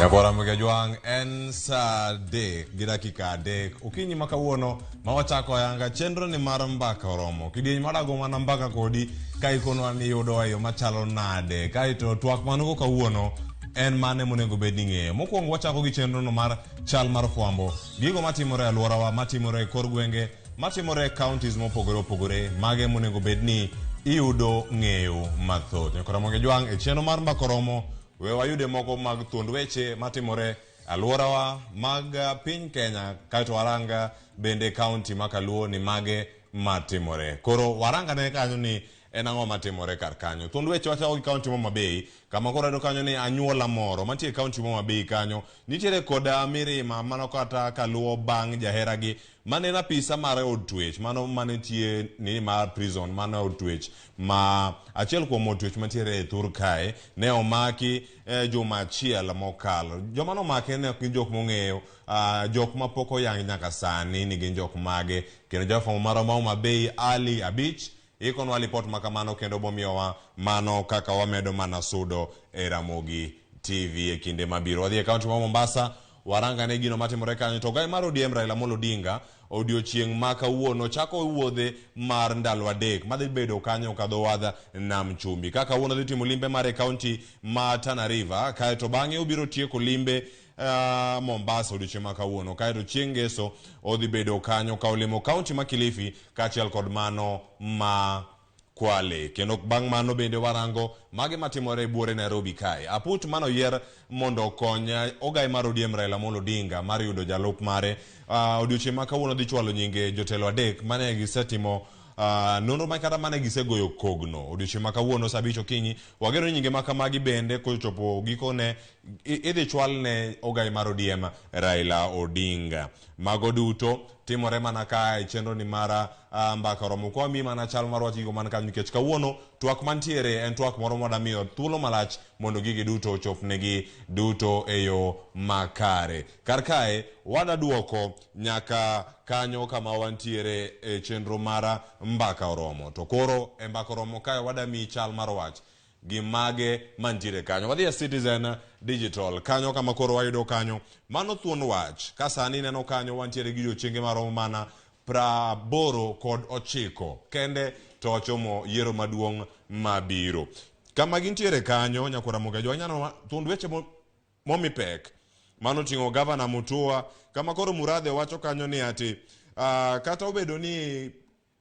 Nyakwara Mugejwang' en saa 3 gi dakika 3 okinyi ma kawuono ma wachako ayanga chenro ni mar mbaka oromo. Kidieny madago mana mbaka kodi ka ikonwa ni yudowa e yo machalo nade. Kaeto twak manugo kawuono en mane monego bed ni ing'eyo. Mokwongo wachako gi chenrono mar chal mar fwambo. Gigo matimore e alworawa, matimore e kor gwenge, matimore e counties mopogore opogore, mage monego bed ni iyudo ng'eyo mathoth. Nyakwara Mugejwang' e chenro mar mbaka oromo We wayude moko mag thuond weche matimore alworawa mag piny Kenya kaeto warang bende kaunti ma Kaluo ni mage matimore. Koro warang ane kanyo ni en ang'o matimore kar kanyo. Thuond weche wachako gi kaunti ma Homa Bay kama koro wayudo kanyo ni anyuola moro mantie e kaunti ma Homa Bay kanyo nitiere koda mirima mano kata kaluwo bang' jaheragi mane en apisa mar od twech mano manitie ni mar prison mano od twech ma achiel kuom od twech mantiere e thur kae ne omaki e juma achiel mokalo. Joma nomake ne ok gin jok mong'eyo, jok mapok oyang nyaka sani ni gin jok mage. Kendo jafwambo marwa ma Homa Bay Ali Abich ikonwa lipot ma kamano kendo bomiyowa mano kaka wamedo mana sudo e Ramogi TV e kinde mabiro. Wadhi e kaunti ma Mombasa warangane gino matimore kanyo to ogai mar ODM Raila Amolo Odinga odiochieng' ma kawuono chako wuodhe mar ndalo 3 madhi bedo kanyo kadho wadh Nam Chumbi. Ka kawuono dhi timo limbe mare e kaunti ma Tana River kaeto bang'e obiro tieko limbe Mombasa odiochieng' ma kawuono kaeto chieng' ngeso odhi bedo kanyo ka olimo kaunti ma Kilifi kaachiel kod mano ma Kwale. Kendo bang' mano bende warango mage matimore e buore Nairobi kae. Aput mane oyier mondo okony ogai mar ODM Raila Amolo Odinga mar yudo jalup mare odiochieng' ma kawuono dhi chwalo nyinge jotelo 3 mane gisetimo nonro ma kata mane gisegoyo kogno. Odiochieng' ma kawuono saa 5 okinyi wageno ni nyinge ma kamagi bende kochopo gikone idhi chwal ne ogai mar ODM Raila Odinga. Mago duto timore mana ka e chenro ni mar mbaka oromo kwa mi mana chal mar wach gigo man kanyo nikech kawuono twak mantiere en twak moro mwadamiyo thuolo malach mondo gigi duto ochopnegi duto e yo makare. Kar kae wada duoko nyaka kanyo kama wantiere e chenro mar mbaka oromo. To koro e mbaka oromo kae wada mi chal mar wach gi mage mantiere kanyo. Wadhi e Citizen Digital kanyo kama koro wayudo kanyo mano thuon wach. Ka sani ineno kanyo wantiere gi odiochienge maromo mana 89 kende to wachomo yiero maduong' mabiro. Kama gintiere kanyo nyakwara Mugejo wanyalo thuond weche momi pek. Mano ting'o gavana Mutua kama koro Murathe wacho kanyo ni ati kata obedo ni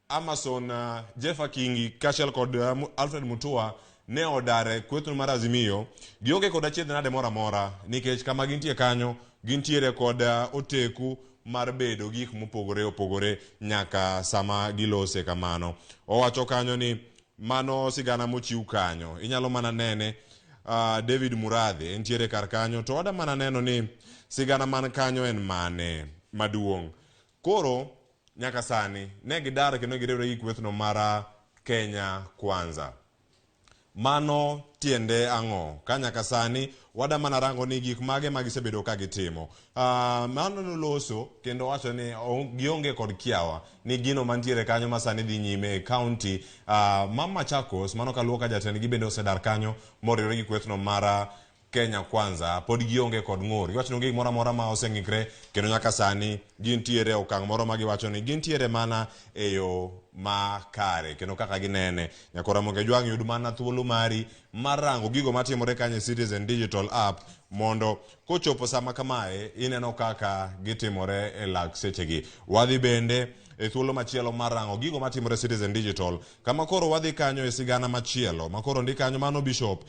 Amason Jeff Akingi kaachiel kod Alfred Mutua ne odar e kwethno mar Azimio, gionge kod achiedh nade moro amora nikech kama gintie kanyo gintiere kod oteku mar bedo gik mopogore opogore nyaka sama gilose kamano. Owacho kanyo ni mano sigana mochiw kanyo, inyalo mana nene David Murathe entiere kar kanyo to wada mana neno ni sigana man kanyo en mane maduong'. Koro nyaka sani ne gidar kendo giriwre gi kwethno mar Kenya Kwanza. Mano tiende ang'o? Ka nyaka sani wada mana rango ni gik mage ma gisebedo ka gitimo. Mano noloso kendo wacho ni gionge kod kiawa ni gino mantiere kanyo ma sani dhi nyime e county ma Machakos, mano kaluwo ka jatendgi bende osedar kanyo moriwre gi kwethno mar Kenya Kwanza pod gionge kod ng'ur. Giwacho ni onge gimoro amora ma oseng'ikre kendo nyaka sani gintiere e okang' moro ma giwacho ni gintiere mana e yo makare kendo kaka ginene. Nyakora Ramogi Ajwang' yud mana thuolo mari mar rango gigo matimore kanyo e Citizen Digital App mondo kochopo sama kamae ineno kaka gitimore e lak sechegi. Wadhi bende e thuolo machielo mar rango gigo matimore Citizen Digital kama koro wadhi kanyo e sigana machielo ma koro ndi kanyo mano Bishop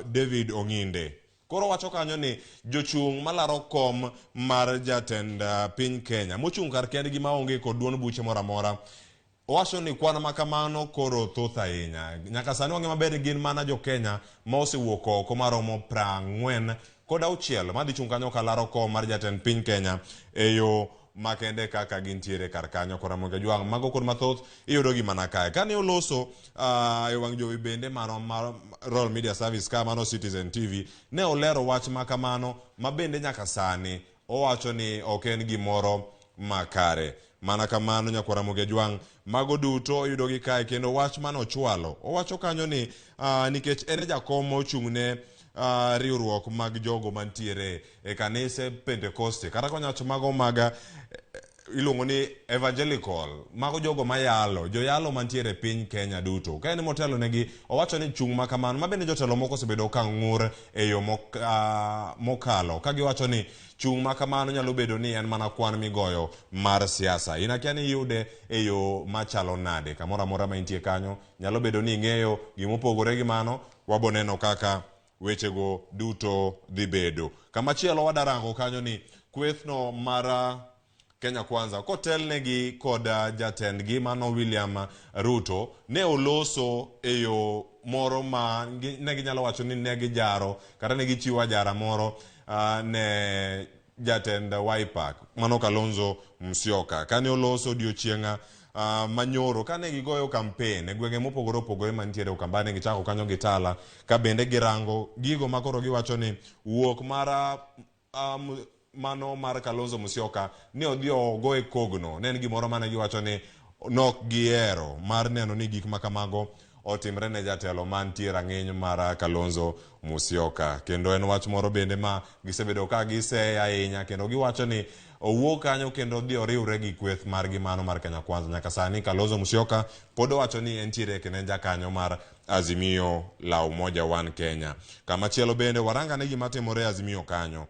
David Ong'inde. Koro wacho kanyo ni jochung' malaro kom mar jatend piny Kenya mochung' kar kendgi maonge kod duond buche moro amora owacho ni kwan ma kamano koro thoth ahinya. Nyaka sani wang'e maber ni gin mana jo Kenya ma osewuok oko maromo 46 madhi chung' kanyo kalaro kom mar jatend piny Kenya e yo makende kaka gintiere kar kanyo. Koro Ramogi Ajwang' mago kod mathoth iyudo gi mana kae. Kane oloso e wang' jowi bende mano mar Royal Media Service ka mano Citizen TV ne olero wach ma kamano ma bende nyaka sani owacho ni ok en gimoro makare. Mana kamano nyakwar Ramogi Ajwang' mago duto iyudo gi kae kendo wach mane ochwalo owacho kanyo ni nikech en e jakom ma ochung' ne riwruok mag jogo mantiere e kanise Pentekoste kata konyawacho mago mag iluongo ni evangelical, mago jogo mayalo, joyalo mantiere e piny Kenya duto. Ka en motelo negi, owacho ni chung' ma kamano, ma bende jotelo moko osebedo ka ng'ur e yo mokalo, ka giwacho ni chung' ma kamano nyalo bedo ni en mana kwan migoyo mar siasa. In akia ni iyude e yo machalo nade, kamoro amora ma intie kanyo, nyalo bedo ni ing'eyo gimopogore gi mano, wabo neno kaka wechego duto dhi bedo. Kamachielo wadarango kanyo ni kwethno mar Kenya Kwanza kotelnegi kod jatendgi mano William Ruto ne oloso e yo moro ma ne ginyalo wacho ni ne gijaro kata ne gichiwo ajara moro ne jatend Wiper mano Kalonzo Musyoka. Kane oloso odiochieng' manyoro kane gigoyo kampen e gwenge mopogore opogore mantiere Ukambani, gichako kanyo gi Tala ka bende girango gigo ma koro giwacho ni wuok mar mano mar Kalonzo Musyoka ne odhi ogo e kogno. Ne en gimoro mane giwacho ni nok gihero mar neno ni gik ma kamago otimre ne jatelo mantie rang'iny mar Kalonzo Musyoka. Kendo en wach moro bende ma gisebedo ka giseye ahinya kendo giwacho ni owuok kanyo kendo odhi oriwre gi kweth margi mano mar Kenya Kwanza. Nyaka sani Kalonzo Musyoka pod owacho ni entiere kendo en jakanyo mar Azimio la Umoja One Kenya. Kamachielo bende waranga ne gima timore e Azimio kanyo.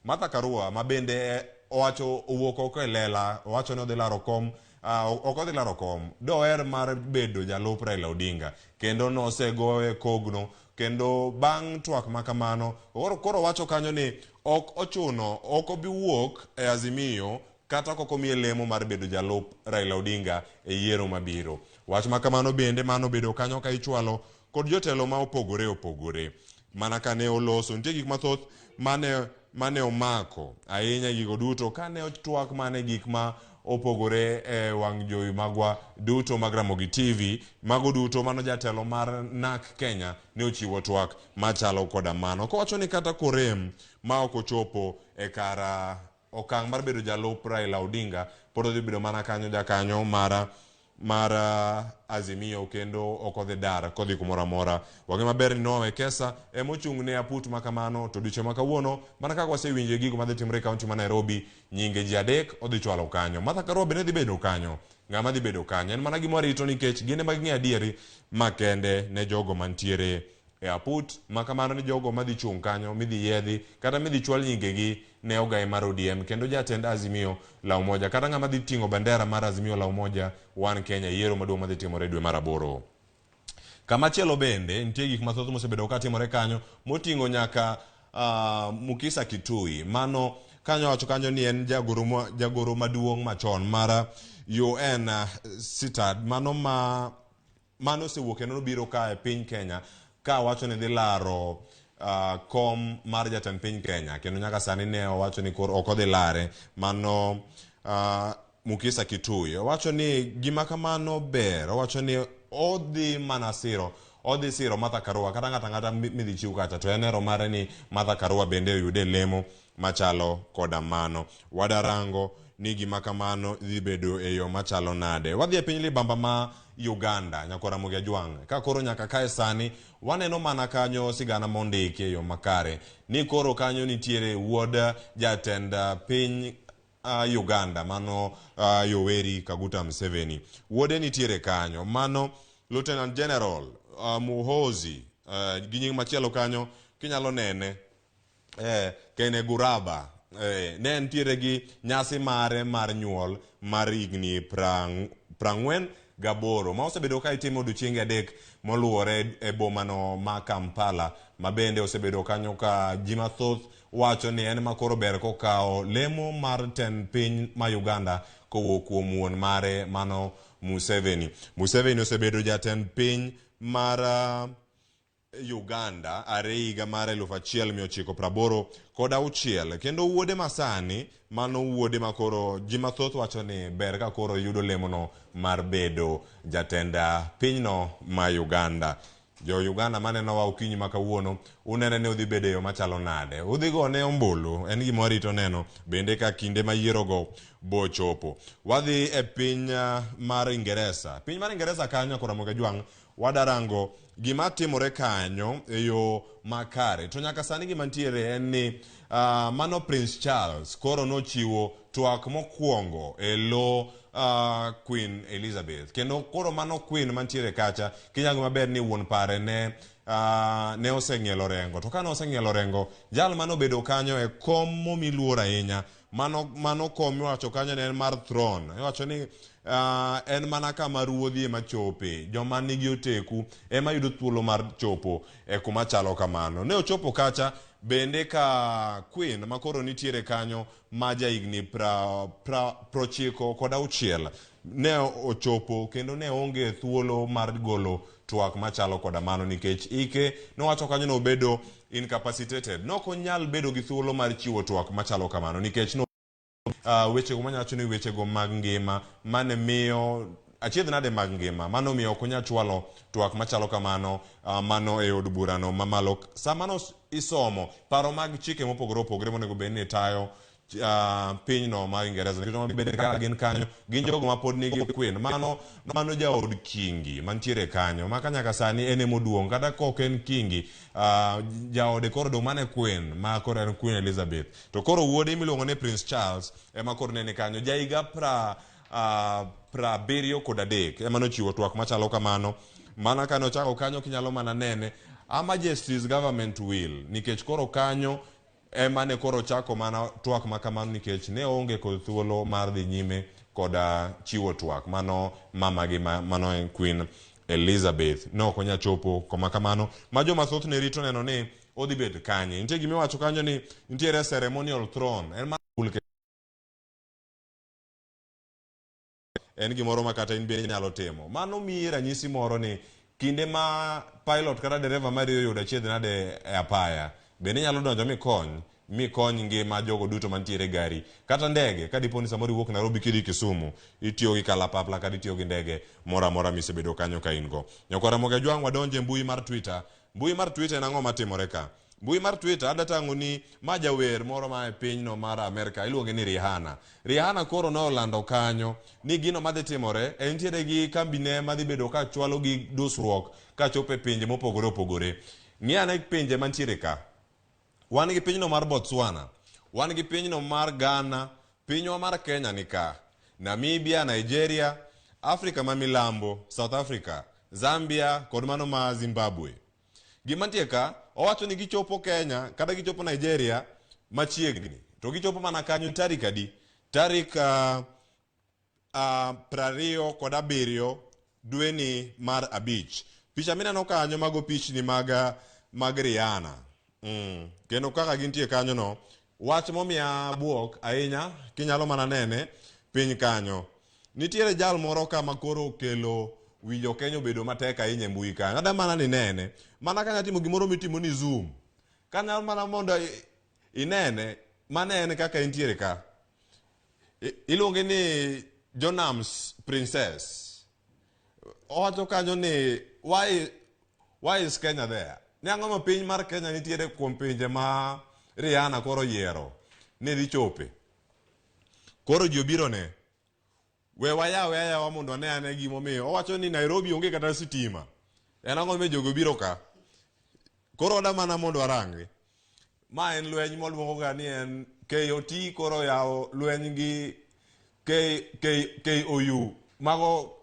Martha Karua ma bende owacho owuok oko e lela, owacho ni odhi laro kom, ok odhi laro kom, doher mar bedo jalup Raila Odinga, kendo nosegoye kogno, kendo bang' twak ma kamano, koro owacho kanyo ni ok ochuno, ok obi wuok e Azimio kata kok omiye lemo mar bedo jalup Raila Odinga e yiero mabiro. Wach ma kamano bende mano bedo kanyo ka ichwalo kod jotelo ma opogore opogore. Mana kane oloso, nitie gik mathoth mane omako ahinya gigo duto kane otwak mane gik ma opogore e wang' jowi magwa duto mag Ramogi TV, mago duto mano jatelo mar NARC Kenya ne ochiwo twak machalo koda mano. Kowacho ni kata korem ma ok ochopo e kar okang' mar bedo jalup Raila Odinga, pod odhi bedo mana kanyo jakanyo mar Azimio kendo ok odhi dar kodhi kumoro amora. Wang'e maber ni Noah Wekesa emochung' ne aput ma kamano, to odiochieng' ma kawuono mana kaka wasewinjo e gigo madhi timore e kaunti ma Nairobi, nyinge ji adek odhi chwalo kanyo. Martha Karua bende dhi bedo kanyo. Ng'ama dhi bedo kanyo en mana gima warito nikech gin ema ging'eyo adieri makende ne jogo mantiere e aput ma kamano, ni jogo madhi chung' kanyo midhi yiedhi kata midhi chwal nyingegi ne ogai mar ODM kendo jatend Azimio la Umoja kata ng'ama dhi ting'o bandera mar Azimio la Umoja One Kenya yiero maduong' madhi timore dwe mar 8. Kamachielo bende nitie gik mathoth mosebedo katimore kanyo moting'o nyaka Mukisa Kitui mano kanyo wacho kanyo ni en jagoro maduong' machon mar UN Sitad mano ma mano osewuok kendo nobiro ka e piny Kenya ka wacho ni dhi laro kom mar jatend piny Kenya kendo nyaka sani ne owacho ni koro ok odhi lare. Mano Mukisa Kitui owacho ni gima kamano ber, owacho ni odhi mana siro, odhi siro Martha Karua kata ng'ato ang'ata midhi chiw kacha, to en hero mare ni Martha Karua bende oyude lemo machalo koda mano. Wadarango ni gima kamano dhi bedo e yo machalo nade. Wadhi e piny libamba ma Uganda, Nyakora Ramogi Ajwang', ka koro nyaka kae sani waneno mana kanyo sigana mondiki e yo makare ni koro kanyo nitiere wuod jatend piny Uganda mano Yoweri Kaguta Museveni. Wuode nitiere kanyo mano Lieutenant General Muhoozi gi nying machielo kanyo kinyalo nene Kainerugaba ne entiere gi nyasi mare mar nyuol mar higni 48 ma osebedo ka itimo odiochienge 3 moluwore e bomano ma Kampala, ma bende osebedo kanyo ka ji mathoth wacho ni en ma koro ber kokawo lemo mar tend piny ma Uganda kowuok kuom wuon mare mano Museveni. Museveni osebedo jatend piny mar Uganda are higa mar 1986, kendo wuode masani mano wuode makoro ji mathoth wacho ni ber ka koro yudo lemono mar bedo jatend pinyno ma Uganda. Jo Uganda manenowa okinyi ma kawuono, unene ni udhi bedo e yo machalo nade? Udhi gone ombulu, en gima warito neno bende ka kinde ma yierogo bochopo. Wadhi e piny mar Ingeresa. Piny mar Ingeresa kanyo Ramogi Ajwang' Wadarango gima timore kanyo e yo makare. To nyaka sani gima ntiere en ni mano Prince Charles koro nochiwo twak mokwongo e lo Queen Elizabeth. Kendo koro mano Queen mantiere kacha, kinyango maber ni wuon pare ne ne oseng'ielo rengo. To kane oseng'ielo rengo, jal mane obedo kanyo e kom momi luor ahinya, mano kom miwacho kanyo ne en mar throne. Iwacho ni en mana kama ruodhi ema chope, joma nigi oteku ema yudo thuolo mar chopo e kuma chalo kamano. Ne ochopo kacha bende ka Queen makoro nitiere kanyo ma jahigni 96 ne ochopo kendo ne onge thuolo mar golo twak machalo koda mano nikech ike nowacho kanyo nobedo incapacitated. Nok onyal bedo gi thuolo mar chiwo twak machalo kamano nikech no wechego manyalo wacho ni wechego mag ngima mane miyo achiedh nade mag ngima mano miyo ok onyal chwalo twak machalo kamano mano e od burano mamalo sama no isomo paro mag chike mopogore opogore monego bed ni tayo pinyno mar Ingereza nikech bende kaka gin kanyo gin jogo ma pod nigi queen mano jaod kingi mantiere kanyo maka nyaka sani en emoduong' kata kok en kingi jaode koro dong' mana e queen ma koro en Queen Elizabeth to koro wuode miluongo ni Prince Charles ema koro nene kanyo ja higa 73 ema nochiwo twak machalo kamano mana kane ochako kanyo kinyalo mana nene Her Majesty's government will nikech koro kanyo ema ne koro ochako mana twak ma kamano nikech ne onge kod thuolo mar dhi nyime koda chiwo twak mano mamagi mano en Queen Elizabeth ne ok onyal chopo koma kamano ma joma thoth ne rito neno ni odhi bet kanye. Nitie gima iwacho kanyo ni nitiere ceremonial throne en en gimoro ma kata in bende inyalo timo. Mano miyi ranyisi moro ni kinde ma pilot kata dereva mari oyudo achiedh nade e apaya, bende inyalo donjo mikony ngima jogo duto mantiere e gari kata ndege ka dipo ni samoro iwuok Nairobi kidhi Kisumu, itiyo gi kalapapla kata itiyo gi ndege moro amora misebedo kanyo ka in go. Nyakwar Ramogi Ajwang' wadonjo e mbui mar Twitter. Mbui mar Twitter en ang'o matimore ka? Mbui mar Twitter adwa tang'o ni ma jawer moro ma e pinyno mar Amerka iluonge ni Rihanna. Rihanna koro ne olando kanyo ni gino madhi timore entiere gi kambine madhi bedo ka chwalo gi dusruok kachopo e pinje mopogore opogore. Ng'i ane pinje mantiere ka. Wan gi pinyno mar Botswana, wan gi pinyno mar Ghana, pinywa mar Kenya ni ka, Namibia, Nigeria, Afrika ma milambo, South Africa, Zambia kod mano ma Zimbabwe. Gima nitie ka, owacho ni gichopo Kenya kata gichopo Nigeria machiegni. To gichopo mana kanyo tarik adi? Tarik 27 dweni mar abich. Picha mineno kanyo mago pichni mag Rihanna. Kendo kaka gintie kanyo no, wach momiya buok ahinya kinyalo mana nene piny kanyo. Nitiere jal moro kama koro okelo wi jo Kenya obedo matek ahinya e mbui kanyo. Ada mana ni nene. Mana kanya timo gimoro mitimo ni zoom. Kanya mana mondo inene, mano en kaka entiere ka. Iluonge ni Jonams Princess. Owacho kanyo ni why is Kenya there? Ni ang'o ma piny mar Kenya nitiere kuom pinje ma Rihanna koro yiero ni dhi chope. Koro ji obiro ne. We wayawe ayawa mondo wane ane gimomiyo. Owacho ni Nairobi onge kata sitima. En ang'o momiyo jogi obiro ka? Koro oda mana mondo warangi. Ma en lweny mwaluongo ga ni en KOT koro yawo lweny gi KOU. Mago,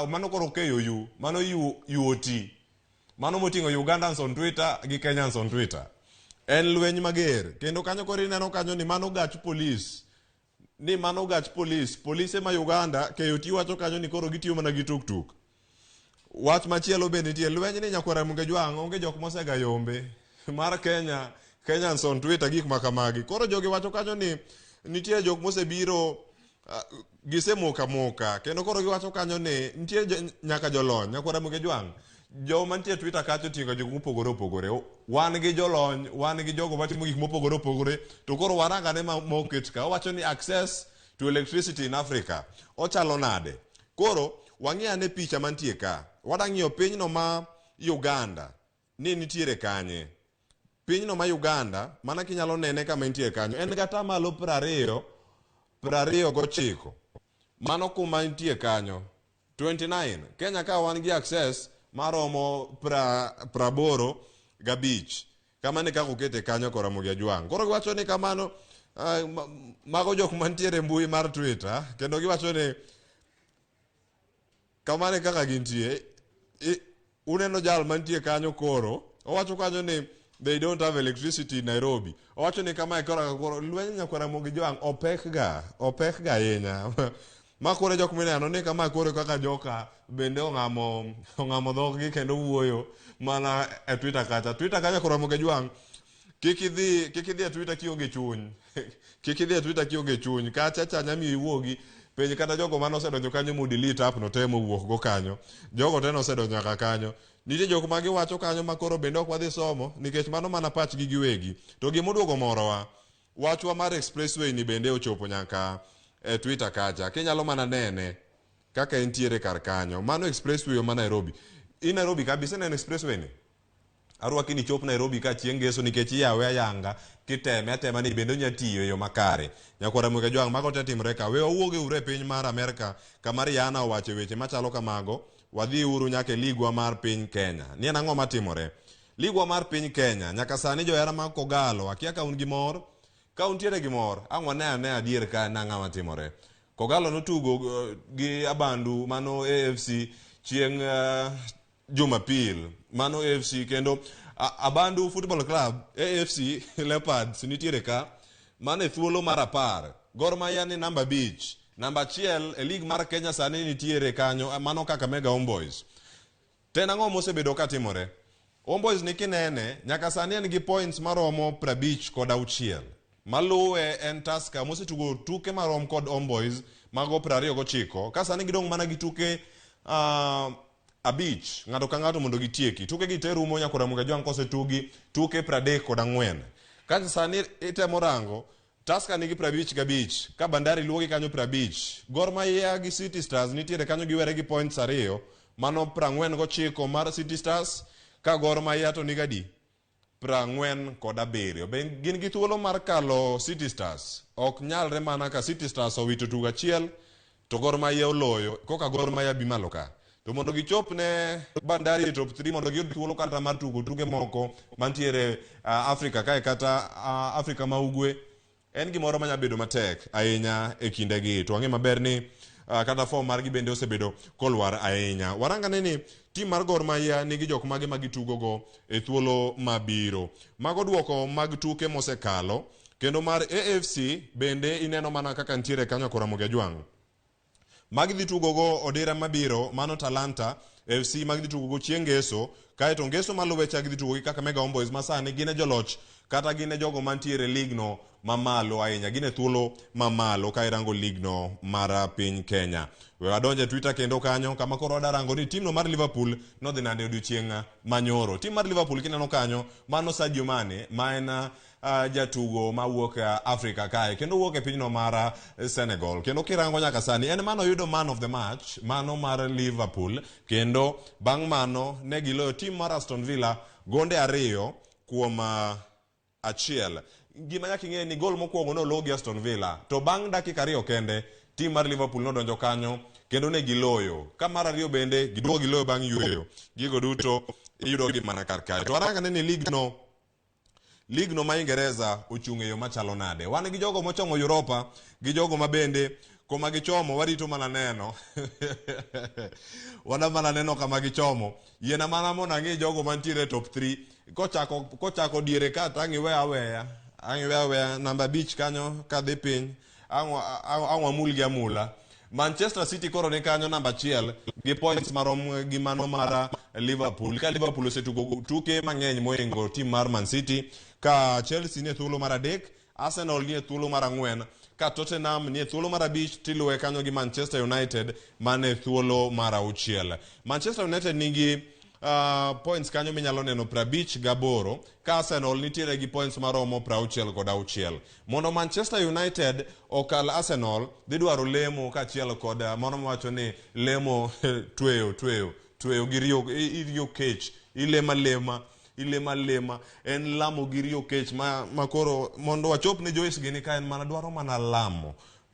mano koro KOU, mano UOT. Mano moting'o Ugandans on Twitter gi Kenyans on Twitter. En lweny mager. Kendo kanyo koro ineno kanyo ni mano gach polis. Ni mano gach polis. Polise ma Uganda, KOT wacho kanyo ni koro gitiyo mana gi tuk-tuk. Wach machielo be nitie, lweny ni nyakwar Ramogi Ajwang' onge jok mosega yombe mar Kenya, Kenyans on Twitter gik ma kamagi. Koro jogi wacho kanyo ni nitie jok mosebiro gisemoka moka kendo koro giwacho kanyo ni nitie nyaka jolony nyakwar Ramogi Ajwang' joma nitie Twitter kacha oting'o jok mopogore opogore. Wan gi jolony, wan gi jogo matimo gik mopogore opogore to koro warang ane moket ka. Owacho ni access to electricity in Africa ochalo nade? Koro wang'i ane picha mantie ka. Wadwa ng'iyo pinyno ma Uganda ni nitiere kanye. Pinyno ma Uganda mana kinyalo nene kama entie kanyo en gi atamalo 29. Mano kuma entie kanyo 29. Kenya ka wan gi access maromo 85. Kamano e kaka okete kanyo Koramogi Ajwang'. Koro giwacho ni kamano mago jok mantiere e mbui mar Twitter kendo giwacho ni kamano e kaka gintie. Uneno jal mantie kanyo koro owacho kanyo ni they don't have electricity in Nairobi. Owacho ni kamae koro koro lweny nyakwar Ramogi Ajwang' opek ga, opek ga ahinya. Ma koro jok mineno ni kama koro kaka joka bende ong'amo ong'amo dhoggi kendo wuoyo mana e Twitter kacha. Twitter kacha koro Ramogi Ajwang' kik idhi e Twitter kionge chuny. Kik idhi e Twitter kionge chuny. Kacha cha nyamiyo iwuogi penj kata jogo mane osedonjo kanyo mo delete app no te mowuok go kanyo. Jogo te nosedonjo nyaka kanyo. Nitie jok ma giwacho kanyo ma koro bende ok wadhi somo nikech mano mana pachgi giwegi. To gimoduogo morowa, wachwa mar expressway ni bende ochopo nyaka e Twitter kacha. Kinyalo mana nene kaka entiere kar kanyo. Mano expressway ma Nairobi. In Nairobi kabisa ineno expressway ni? Arwaki ni chop Nairobi ka chieng' ngeso nikech iyawe ayanga kiteme atema ni bende onya tiyo e yo makare. Nyakwar Ramogi Ajwang' mago te timore ka. We wawuog uru e piny mar Amerka kama Rihanna owacho weche machalo kamago. Wadhi uru nyaka e ligwa mar piny Kenya. Ni en ang'o matimore? Ligwa mar piny Kenya nyaka sani johera mag Kogalo akia ka un gi mor. Ka untiere gi mor, ang' wane ane adier ka en ang'o matimore. Kogalo notugo gi Abandu mano AFC chieng' Jumapil mano AFC kendo Abandu Football Club AFC Leopards nitiere ka mano e thuolo mar 10. Gor Mahia ni namba 5. Namba 1 e lig mar Kenya sani nitiere kanyo mano Kakamega Homeboys. To en ang'o mosebedo katimore? Homeboys ni kinene nyaka sani en gi points maromo 56. Maluwe en Tusker mosetugo tuke marom kod Homeboys mago 29 ka sani gidong' mana gi tuke 5 ng'ato ka ng'ato mondo gitieki. Tuke gi te rumo nyaka Ramogi Ajwang' kosetugi tuke 34. Ka sani itemo rango Tusker nigi 55 ka Bandari luwogi kanyo 50. Gor Mahia gi City Stars nitiere kanyo giwere gi points 2 mano 49 mar City Stars ka Gor Mahia to nigi adi? 47. Be gin gi thuolo mar kalo City Stars? Ok nyalre mana ka City Stars owito tugo achiel to Gor Mahia oloyo koka Gor Mahia bi malo ka. To mondo gichop ne Bandari e top 3 mondo giyud thuolo kata mar tugo tuke moko mantiere Afrika kae kata Afrika ma ugwe en gimoro manya bedo matek ahinya e kindegi. To wang'e maber ni kata form margi bende osebedo kolwar ahinya. Warangane ni tim mar Gor Mahia nigi jok mage ma gitugo go e thuolo mabiro. Mago duoko mag tuke mosekalo kendo mar AFC bende ineno mana kaka nitiere kanyo Ramogi Ajwang'. Magi dhi tugo go odira mabiro mano Talanta FC magi dhi tugo go chieng' ngeso kaeto ngeso maluwe cha gidhi tugo gi Kakamega Homeboys ma sani gin e joloch kata gin e jogo mantiere e lig no mamalo ahinya gin e thuolo mamalo ka irango lig no mar piny Kenya. We wadonje Twitter kendo kanyo kama koro wadarango ni tim no mar Liverpool nodhi nade odiochieng' manyoro. Tim mar Liverpool kineno kanyo mano Sadio Mane ma en jatugo mawuok Afrika kae kendo wuok e pinyno mar Senegal kendo kirango nyaka sani en mano yudo man of the match mano mar Liverpool kendo bang' mano ne giloyo tim mar Aston Villa gonde 2 kuom 1. Gima nyaka ing'e ni gol mokwongo noloo gi Aston Villa to bang' dakika 2 kende tim mar Liverpool nodonjo kanyo kendo ne giloyo. Ka mar ariyo bende giduogo giloyo bang' yueyo. Gigo duto iyudo gi mana kar kae. To warang ane ni lig no ma Ingereza ochung' e yo machalo nade. Wan gi jogo mochomo Europa gi jogo ma bende koma gichomo warito mana neno. Wana mana neno kama gichomo. Yiena mana mondo ang'i jogo mantiere e top 3 kochako diere ka to ang' iwe aweya. Ang' iwe aweya namba 5 kanyo kadhi piny. Ang' wamul gi amula. Manchester City koro ni kanyo namba 1 gi points marom gi mano mar Liverpool. Ka Liverpool osetugo tuke mang'eny mohingo tim mar Man City, ka Chelsea nie thuolo mar 3, Arsenal nie thuolo mar 4, ka Tottenham nie thuolo mar 5 tiluwe kanyo gi Manchester United mane thuolo mar 6. Manchester United nigi points kanyo minyalo neno 58 ka Arsenal nitiere gi points maromo 66. Mondo Manchester United okal Arsenal dhi dwaro lemo kaachiel kod mano mawacho ni lemo tweyo gi riyo kech ilema lema ilema lema en lamo gi riyo kech ma koro mondo wachop ne Joyce gini ka en mana dwaro mana lamo.